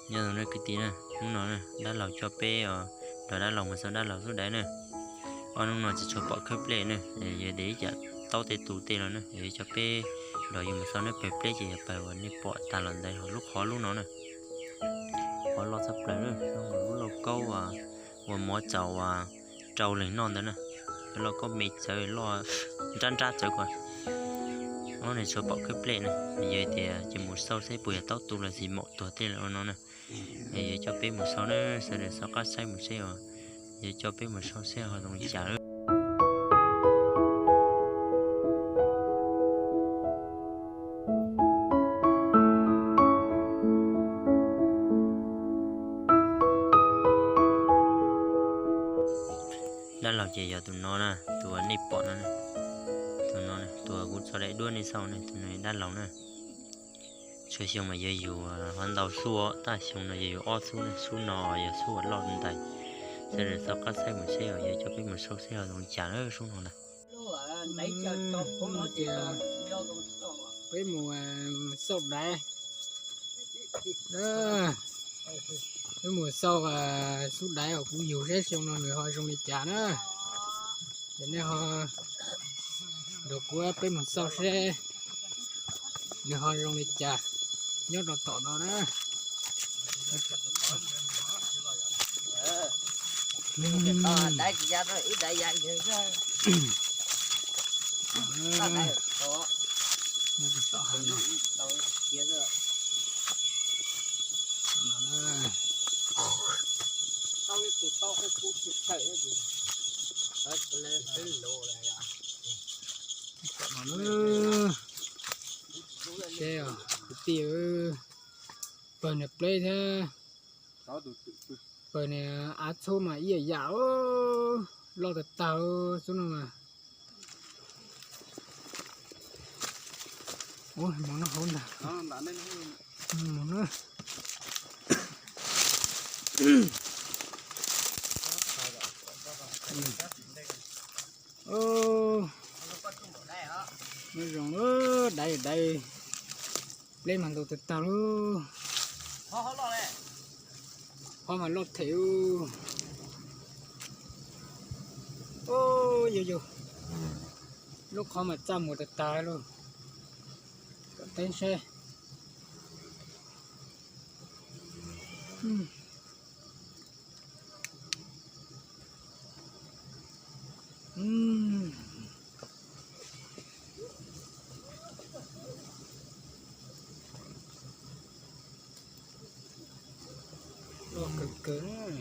Nyob zoo na kwv tij na, hnub no na dab laug coj peb os, nrog dab laug mus xauj dab laug xub daiv na. Ob hnub no tsis tshua pom khawb plej na, yog tias ib tsam taub tej tus tej los na, yog coj peb nrog yus mus xauj na, pawg pleb ces yog pawg uas nej pom tas los ntawd, lub qhov lub no na. Qhov loj tshaj plaws na, lub lauj kaub uas mov txaus uas rau leeg noj ntawd na. Lub lauj kaub me txawv loj nrab nrab txawv ko. Ob hnub no tsis tshua pom khawb plej na, yog tias ces mus xauj seb puas yog taub tus los sis maum tuag tej lawm no na. Yog coj peb mus xauj na, sawv daws xauj qab saib mus seb os, yog coj peb mus xauj seb ho zoo li cas lawm. Dab laug ces yog tus no na, tus uas nej pom no, tus no, tus uas kuv tso daim duab nej xauj ne, tus no dab laug na. Txhua xyoo mas yog yus ho ntau xub, tab xyoo no yog yus ob xub ne, xub no yog xub uas loj ntais. Sawv daws xauj qab saib mus seb os, yog coj peb mus xauj seb ho zoo li cas na, xub no ntag. Peb mus xauj daiv, peb mus xauj xub daiv uas kuv yug seb xyoo no nws ho zoo li cas na. Ces nej ho nrog kuv peb mus xauj seb nws ho zoo li cas nyob rau tom no na. Seb kwv tij, pawg niag pleb thiab pawg niag av txhub mas ib yam yam, loj tag tag xwb no mas. Ua, mov noj hauv ntag. Mov na. Nyob zoo, daiv daiv, pleb mas ntau tag tag lauj. Qhov mas loj them. Yog yog, lub qhov mas txaj muag tag tag lauj. Kom teeb seb. Loj kawg kawg.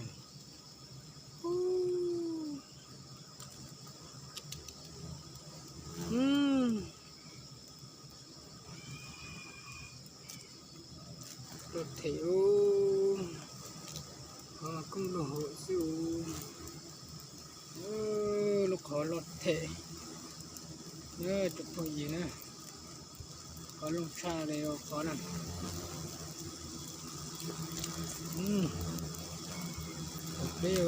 Loj them ub. Qhov mas koob loj hauv xwb ub. Lub qhov loj them. Tsoom phooj ywg na, qhov loj tshaj li qhov na. Peb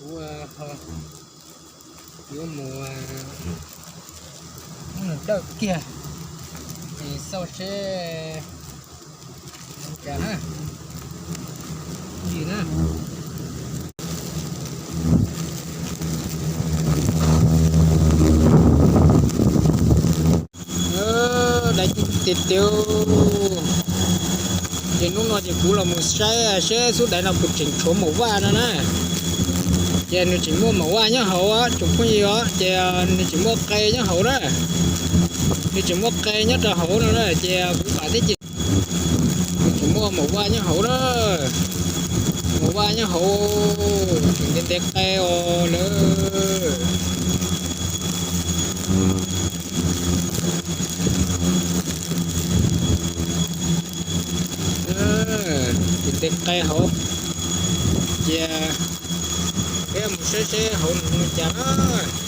Ces kuv yuav mus muab nws dawj kiag, es xauj seb cas na, yim na. Daiv tiag tiag. Ces hnub no ces kuv los mus saib seb xub daiv no puas tseem tshuav maum vaj no na. Ces nws tseem muaj maum vaj nyob hauv tsoom phooj ywg os, ces nws tseem muaj qe nyob hauv na. Nws tseem muaj qe nyob rau hauv no na, ces kuv vam thiab ces nws tseem muaj maum vaj nyob hauv na. Maum vaj nyob hauv tseem ntev ntev qe os lawm. qe hauv. Cia peb mus saib seb hauv nws zoo li cas na.